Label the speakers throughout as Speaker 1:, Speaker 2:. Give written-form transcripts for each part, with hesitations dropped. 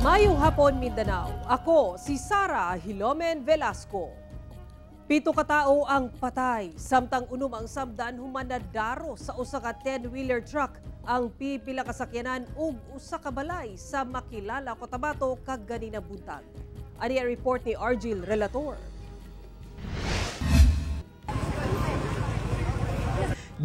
Speaker 1: Mayong hapon, Mindanao. Ako si Sara Hilomen Velasco. 7 ka tawo ang patay samtang 6 ang samdan human nadaro sa usa ka 10-wheeler truck ang pipila ka sakyanan ug usa ka balay sa Makilala, Cotabato kaganinang buntag. Ani ang report ni Argil Relator.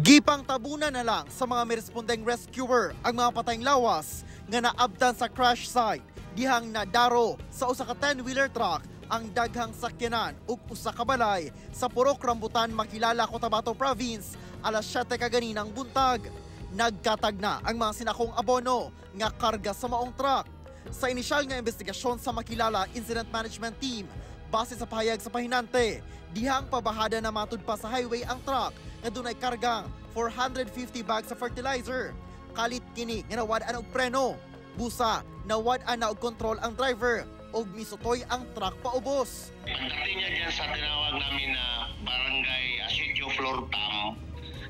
Speaker 2: Gipang tabunan na lang sa mga mirespondeng rescuer ang mga patayng lawas nga naabtan sa crash site dihang nadaro sa usa ka 10-wheeler truck ang daghang sakyanan ug usa ka balay sa Purok Rambutan, Makilala, Cotabato Province alas 7 kaganinang buntag. Nagkatag na ang mga sinakong abono nga karga sa maong truck. Sa inisyal nga investigasyon sa Makilala Incident Management Team, base sa pahayag sa pahinante, dihang pabahada na matud pa sa highway ang truck nga dunay kargang 450 bags sa fertilizer. Kalit kini nga nawad-an og preno. Busa, nawad-an na og kontrol ang driver og misutoy ang truck paubos.
Speaker 3: Pagdating niya dyan sa tinawag namin na Barangay Asitio Floor Tam,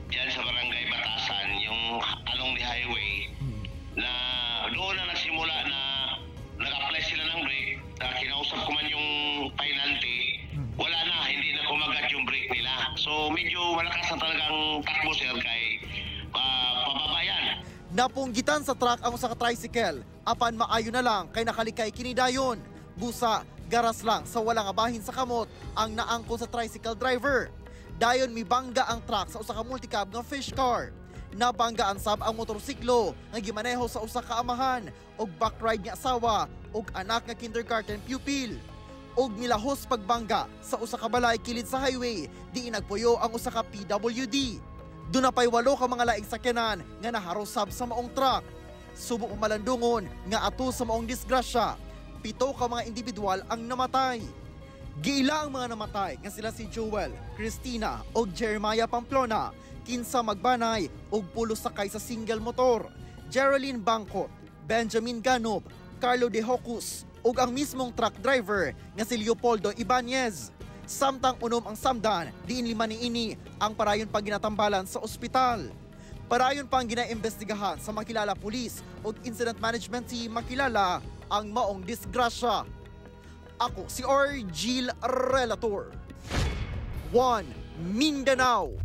Speaker 3: dyan sa Barangay Batasan, yung along the highway, na doon na nagsimula na nag-apply sila ng brake, na kinausap ko man yung painante, wala na, hindi na kumagat yung brake nila. So medyo malakas na talagang takbo, sir, kay pababa yan.
Speaker 2: Napunggitan sa truck ang usa ka tricycle, apan maayo na lang kay nakalikay kini dayon. Busa, garas lang sa walang abahin sa kamot ang naangkon sa tricycle driver. Dayon mibangga ang truck sa usa ka multicab nga fish car. Nabanggaan sab ang motorsiklo nga gimaneho sa usa ka amahan og backride nga asawa og anak nga kindergarten pupil. Og milahos pagbangga sa usa ka balay kilid sa highway diin nagpuyo ang usa ka PWD. Duna pay 8 ka mga laing sakyanan nga naharosab sa maong truck. Subo malandungon nga ato sa maong disgrasya, 7 ka mga individual ang namatay. Giila ang mga namatay nga sila si Joel, Christina ug Jeremiah Pamplona, kinsa magbanay ug pulos sakay sa single motor. Geraldine Bangkot, Benjamin Ganob, Carlo De Hocus ug ang mismong truck driver nga si Leopoldo Ibanez. Samtang 6 ang samdan, diin 5 niini ang parayon pang ginatambalan sa ospital. Parayon pang ginaimbestigahan sa Makilala Police ug Incident Management Team Makilala ang maong disgrasya. Ako si Argil Relator. 1 Mindanao.